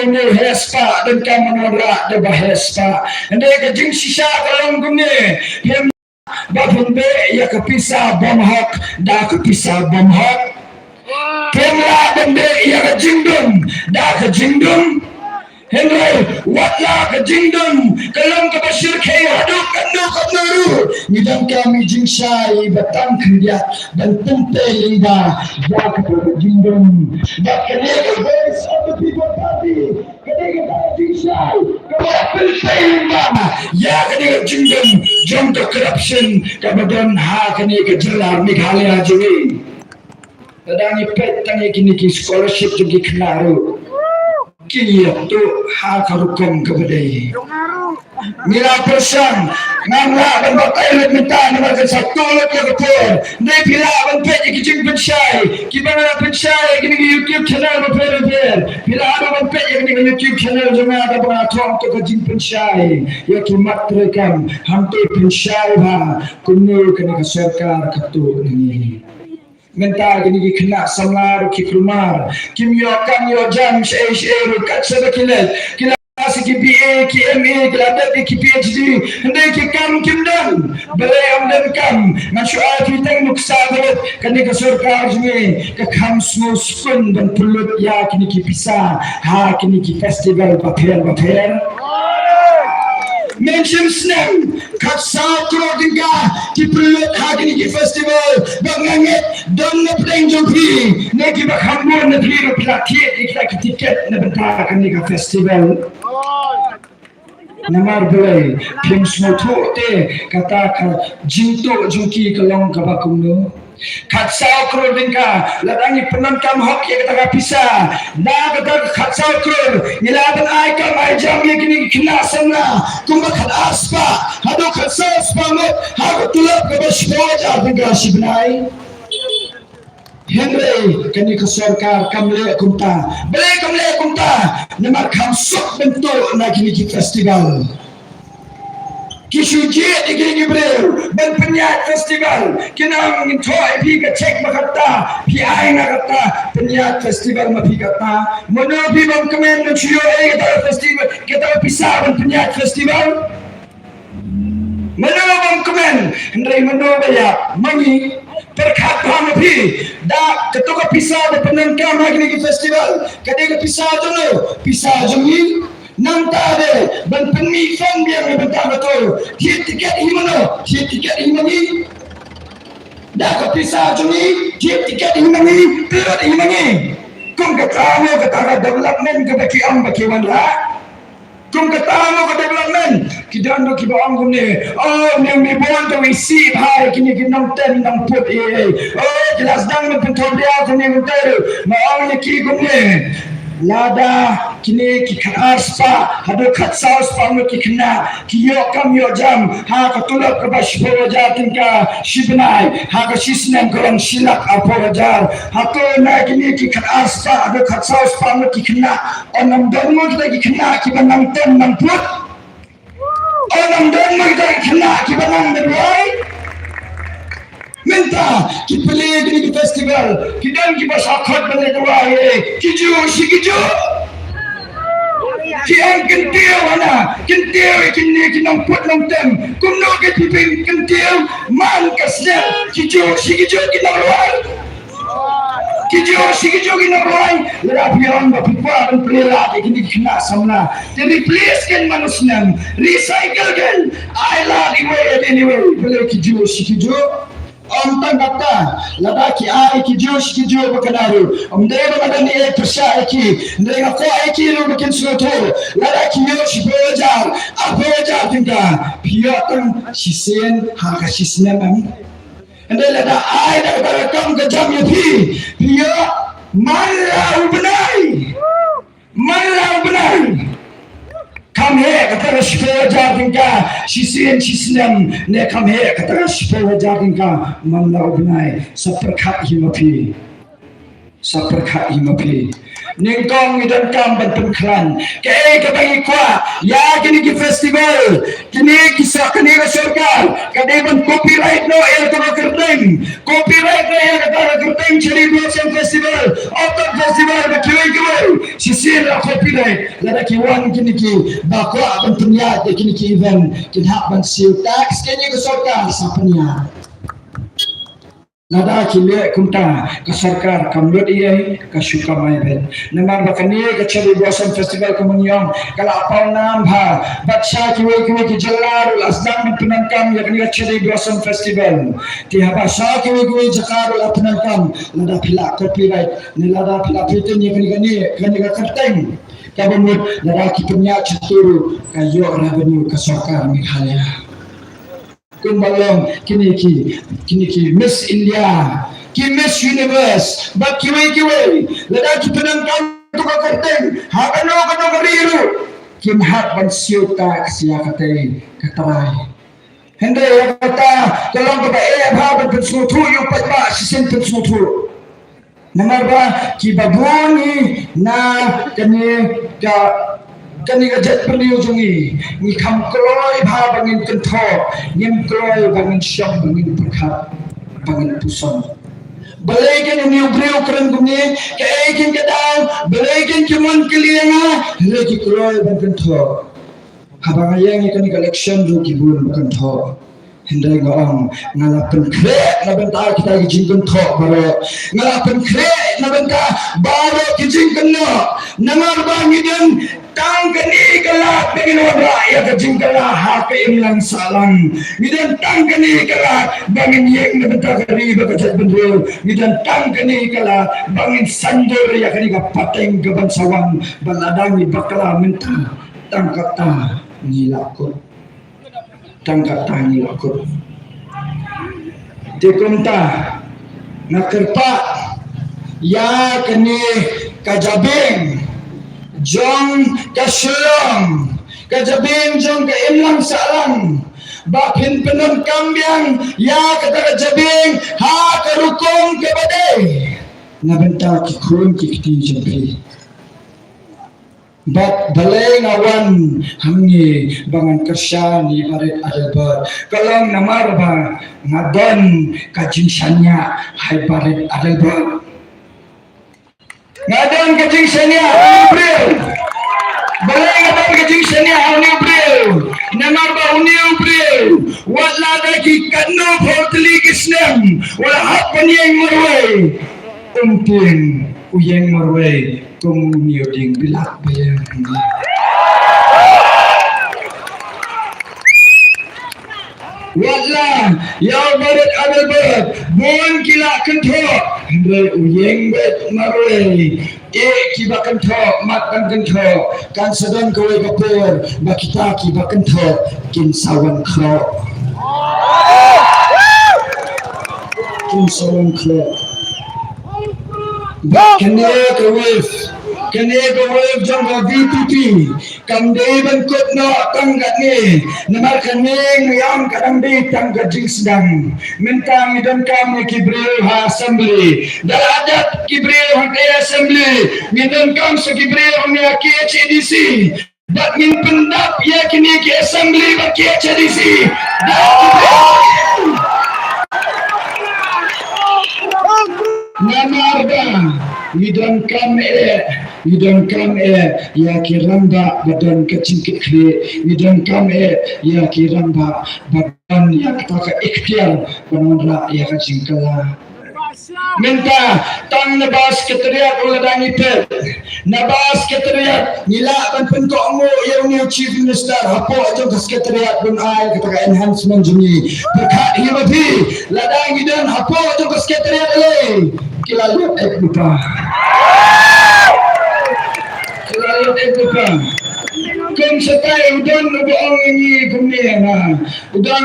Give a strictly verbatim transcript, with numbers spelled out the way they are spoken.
Kumne heh spah, donkam ban wanrah da ba heh spah. Hynrei ka jingshisha ka long kumne, phim lah ban beh ïa ka pisa bymhok da ka pisa bymhok. Phim lah ban beh ïa ka jingdum da ka jingdum. Hynrei wat la ka jingdum ka long kaba shyrkhei haduh katno katno ruh, ngi donkam ïa ka jingshai ba tang khyndiat ban pyntei lyngba ïa kata ka jingdum. Bad kane ka Voice of the People Party, kane ka jingshai kaba pyntei lyngba ïa kane ka jingdum jong ka corruption kaba don ha kane ka jylla Meghalaya jong ngi. Lada ngi peit tang ïa kine ki scholarship jong ki khynnah ruh, ki ïa tuh ha ka rukom kaba dei. Ngi la pyrshang, ngam lah ban batai lut mynta namar kan sa tuh lut ïa ka por. Hynrei phi lah ban peit ïa ki jingpynshai kiba nga la pynshai ïa kine ki YouTube channel bapher bapher. Phi lah ban peit ïa kine ki YouTube channel jong nga kaba nga thok ïa ka jingpynshai ïa ki mat treikam. Hangto pynshai ba kumno kane ka sorkar ka tuh na ngi. Mynta kine ki khynnah samla ruh ki kulmar, kim ïoh kam ïoh jam shaei shaei ruh, kat shaba ki leit ki la pass ki B A, ki M A, ki la dep ki P H D, hynrei ki kam kim don. Balei ym don kam? Ngan shu ai phi tang nuksa ba lut, kane ka sorkar jong ngi ka kham sngewsukun ban pynlut ïa kine ki pisa ha kine ki festival bapher bapher. Mynshem snem khatsaw klur tyngka ki pynlut ha kine ki festival, bad nga ngeit don na pdeng jong phi ne kiba kham bun na phi ruh phi la thied ïa kita ki tiket na bynta kane ka festival. Namar balei? Phim sngewthuh te kata ka jingtuh jong ki ka long kaba kumno. Khatsaw klur tyngka, lada ngi pyndonkam hok ïa kata ka pisa, na kata ka khatsaw klur ngi lah ban ai kam ai jam ïa kine ki khynnah samla kumba khatar spah haduh khatsaw spah ngut ha ka tulop kaba shiphew hajar tyngka shi bnai. Hynrei kane ka sorkar kam leh kumta. Balei kam leh kumta? Namar kham suk ban tuh na kine ki festival. Ki shu jied ïa kine ki briew ban pynïaid festival. Ki ong ngin thoh ïa phi ka cheque ba kata, phi ai nga kata, pynïaid festival ma phi kata. Mano phi bym kmen ban shu ïoh ïa kata ka festival, kata ka pisa ban pynïaid festival? Mano bym kmen? Hynrei mano ba ïap? Ma ngi. Pyrkhat bha ma phi, da kato ka pisa ba pyndonkam ha kine ki festival, ka dei ka pisa jong no? Pisa jong ngi. Nangta de ban pynmih fund biang na bynta kato, thied tiket hi mano? Thied tiket hi ma ngi. Da ka pisa jong ngi, thied tiket hi ma ngi, pynlut hi ma ngi. Kum kata mo kata ka development kaba ki ong ba ki wanrah. Kum kata mo ka development, ki don ruh kiba ong kumne, oh, ne ne bon to isi bha ïa kine ki nongtem nongput ïa. Oh, ki la sdang ban pynthor bia kumne kumta ruh. Nga ong ïa ki kumne, lada kine ki khatar spah haduh khatsaw spah ngut ki khynnah ki ïoh kam ïoh jam ha ka tulop kaba shiphew hajar tyngka shi bnai, ha ka shi snem ka long shi lak arphew hajar. Hato na kine ki khatar spah haduh khatsaw spah ngut ki khynnah, yn ym don mo kita ki khynnah kiba nang tem nang put? Yn ym don mo kita ki khynnah kiba nang lehduwai? Mynta ki plie kine ki festival, ki don kiba sa khot ban lehduwai, eh, ki juh shi ki juh. Ki ong kyntiew hana, kyntiew ïa kine ki nongput nongtem. Kumno ki pynkyntiew man ka snem, ki juh shi ki juh ki nongrwai. Ki juh shi ki juh ki nongrwai. Lada phi ong ba phi kwah ban plie lad ïa kine ki khynnah samla, te replace kein man u snem, recycle kein, ai lad iwei ïa iwei, balei ki juh shi ki juh? Ym tang kata, lada ki ai ki juh shi ki juh ba kane ruh, ym dei ba nga don ei pyrshah ïa ki, hynrei nga kwah ïa ki ruh ba kin sngewthuh. Lada ki ïoh shiphew hajar, arphew hajar tyngka, phi ïoh tang shisien ha ka shi snem em? Hynrei lada ai da kata ka kam ka jam ïa phi, phi ïoh man la u bnai. Man la u bnai. Kham heh kata ka shiphew hajar tyngka shisien shi snem, ne kham heh kata ka shiphew hajar tyngka man la u bnai? Sa pyrkhat hi ma phi. Sa pyrkhat hi ma phi. Nyngkong ngi donkam ban pynkhlaiñ. Kaei kaba ngi kwah ïa kine ki festival, kine ki sa, kane ka sorkar ka dei ban copyright noh ïa kata ka kyrteng. Copyright noh ïa kata ka kyrteng Cherry Blossom Festival, Autumn Festival bad kiwei kiwei. Shisien la copyright. Lada ki wan kine kiba kwah ban pynïaid ïa kine ki event, kin hap ban siew tax, kane ka sorkar sa pynïaid. Lada ki leh kumta, ka sorkar kam lut ei, ka shu kamai beit. Namar ba kane ka Cherry Blossom Festival, kumba ngi ong, ka la paw nam bha. Bad sha kiwei kiwei ki jylla ruh la sdang ban pyndonkam ïa kane ka Cherry Blossom Festival. Te haba sha kiwei kiwei jaka ruh la pyndonkam, lada phi la copyright ne lada phi la patent ïa kane, kane, kane ka kyrteng, kaba mut lada ki pynïaid shato ruh, ka ïoh revenue ka sorkar Meghalaya. Kumba long kine ki, kine ki Miss India, ki Miss Universe bad kiwei kiwei, lada ki pyndonkam kato ka kyrteng ha kano kano ka ri ruh, kim hap ban siew tax ïa katei ka trai. Hynrei ïa kata ka long kaba eh bha ban pynsngewthuh ïa u paidbah, shisien pynsngewthuh. Namar ba kiba bun hi na kane ka, kane ka jaitbynriew jong ngi, ngi kham kloi bha ba ngin kynthoh, ngim kloi ba ngin shong, ba ngin pyrkhat, ba ngin puson. Balei kane une u briew u kren kumne, kaei kane ka daw, balei kane ka mon kylliang, hynrei ki kloi ban kynthoh. Haba nga ïeng ïa kane ka election ruh ki bun ba kynthoh. Hynrei nga ong, nga la pynkhreh na bynta kita ki jingkynthoh baroh. Nga la pynkhreh na bynta baroh ki jingkynnoh. Namar ba ngi don tang kane ka lad ba ngin wanrah ïa ka jingkylla ha ka imlang sahlang. Ngi don tang kane ka lad ba ngin ïeng na bynta ka ri bad ka jaitbynriew. Ngi don tang kane ka lad ba ngin saiñdur ïa kane ka pateng kaban sa wan. Ba lada ngi bakla mynta, tang kata ngi la kut. Tang kata ngi la kut. Te kumta nga kyrpad ïa kane ka jabieng jong ka shlong, ka jabieng jong ka imlang sahlang, ba phin pyndonkam biang ïa kata ka jabieng ha ka rukom kaba dei na bynta ki khun ki kti jong phi. Bad balei nga wan hangne ba ngan kyrshan ïa i Bah Rit Adelbert, ka long namar ba nga don ka jingshaniah ha i Bah Rit Adelbert. Nga don ka jingshaniah ha une u briew. Balei nga don ka jingshaniah ha une u briew? Namar ba une u briew, wat la da ki katno phew tylli ki snem, wat la hap ban ïeng marwei, um tieng u ïeng marwei kum une u dieng bilat ba ïeng. Wat la ïa u Bah Rit Adelbert bun ki la kynthoh, hynrei u ïeng beit marwei. Eh, kiba kynthoh, mat ban kynthoh, kan sa don kawei ka por ba kita kiba kynthoh kin sa wan khroh. Kin sa wan khroh. Bad kane ka wave, kane ka wave jong ka V P P kam dei ban kut noh tang katne, namar kane nga ong ka dang dei tang ka jingsdang. Mynta ngi donkam ïa ki briew ha assembly. Da la dep ki briew ha ka assembly, ngi donkam sa ki briew ha K H A D C. Bad ngin pyndap ïa kine ki assembly bad K H A D C. Namar ba ngi donkam eh, ngi donkam eh ïa ki rangbah ba don ka jingkitkhlieh, ngi donkam eh ïa ki rangbah ba don ïa kata ka ikhtiar ban wanrah ïa ka jingkylla. Mynta tang na ba Secretariat u la dang ipet. Na ba Secretariat ngi lah ban pynkohnguh ïa u new Chief Minister hapoh jong ka Secretariat ban ai kata ka enhancement jong ngi. Pyrkhat hi ma phi, la dang ngi don hapoh jong ka Secretariat lei. Ki la lut ek bupa. Ki la lut ek bupa. Kum shatai u don u ba ong ïa ngi kumne na. U don